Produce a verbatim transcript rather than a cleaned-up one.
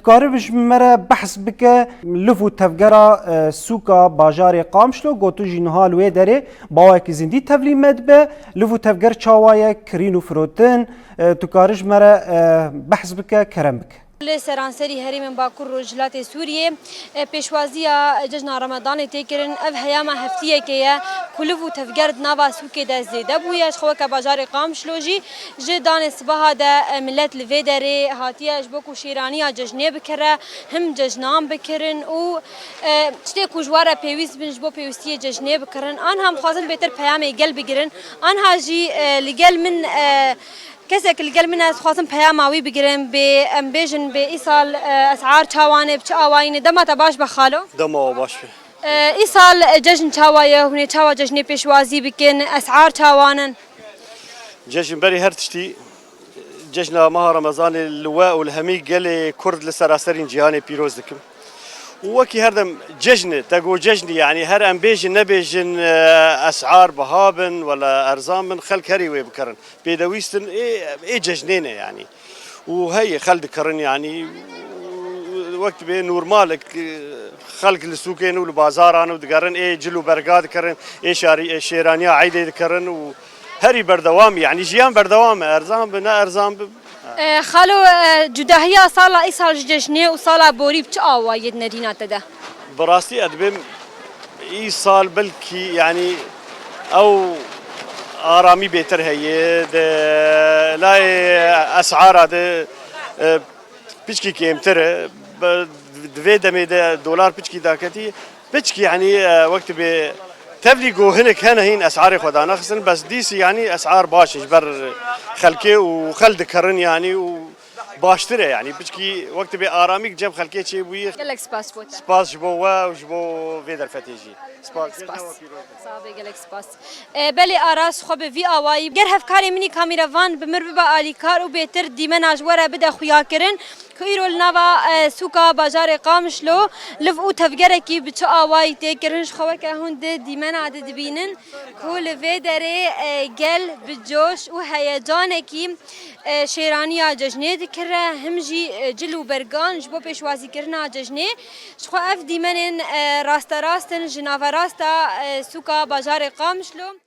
Karib ji me re behs bike, liv û tevgera, e, sûka bajarê Qamişlo, gotin jî niha li wê derê bi awayekî zindî tevlî me dibe. Liv û tevger çawa ye, kirîn û firotin, e, tu karî ji me re, e, behs bike, kerem bike. Li seranserî herêmên Bakur Rojhilatê Sûriyê, e, pêşwaziya cejna Remedanê tê kirin. Ev heyama heftiyekê ye ku liv û tevger di nava sûkê de zêde bûye. Ji xwe weke bajarê Qamişlo jî ji danê sibaha de, e, milet li vê derê hatiye ji bo ku şêraniya cejnê bikire, him cejnan bikirin û, e, tiştê ku ji we re pêwîst bin ji bo pêwîstiyê cejnê bikirin. Anha em dixwazin bêtir peyamê gel bigirin. Anha jî, e, li gel min, e, Kesek li gel min e, ez dixwazim peyama wî bigirim, bê em bêjin, bê îsal, e, esar çawa ne, bi çi awayî ne? Dema te baş be xalo. Dema we baş be. E, îsal, e, cejn çawa ye? Hûn ê çawa cejnê pêşwazî bikin? Esar çawa ne? Cejn berî her tiştî, cejna meha Remezanê li we û li hemî gelê Kurd li seraserîn cîhanê pîroz dikim. Û wekî her dem cejn e, te got cejnî, yanî her em bêjin nebêjin, e, esar biha bin wala erzan bin, xelk herî wê bikirin. Pêdewîstin ê, ê cejnê ne yanî. Û heyê xel dikirin yanî, wek dibê normalek, e, xelk li sûkên û li bazaran û digerin, ê cil û berga dikirin, ê şarî, ê şêraniya eydê dikirin û herî berdewam e. Yanî jiyan berdewam e, erzan bi, ne erzan bi. E, xalo, e, cudahiya sala îsal ji cejnê û sala borî bi çi awayî yê di nerîna te de? Bi rastî ez dibêm îsal belkî, yanî ew aramî bêtir heye, di layê esara de, e, piçkî kêmtir e. Bi, di vê demê de dolar piçkî daketî. Piçkî, yanî, e, wek dibê tevlî ku hinek hene hîn esarê xwe danaxistin, bes dîsî, yanî, esar baş e ji ber xelkê û xel dikirin, yanî, û baştir e, yanî piçkî wek dibê aramîk cem xelkê çêbûyî. Gelek spas bo te. Spas ji bo we û ji bo vê derfetê jî. Spas. Gelek spas. Sağ be, gelek spas. E, belê Aras xwe bi vî awayî. Ger hevkarê min î kamîrevan bi mir bibe alîkar û bêtir dîmena ji we re bide xuyakirin ku îro li nava, e, sûka bajarê Qamişlo liv û tevgerekî bi çi awayî tê kirin, ji xwe weke hûn di dîmena de dibînin ku li vê derê, e, gel bi coş û heyecanekî e, şêraniya cejnê dikire, him jî, e, cil û bergan ji bo pêşwazîkirina cejnê. Ji xwe ev dîmenên, e, rasterast in ji naverasta, e, sûka bajarê Qamişlo.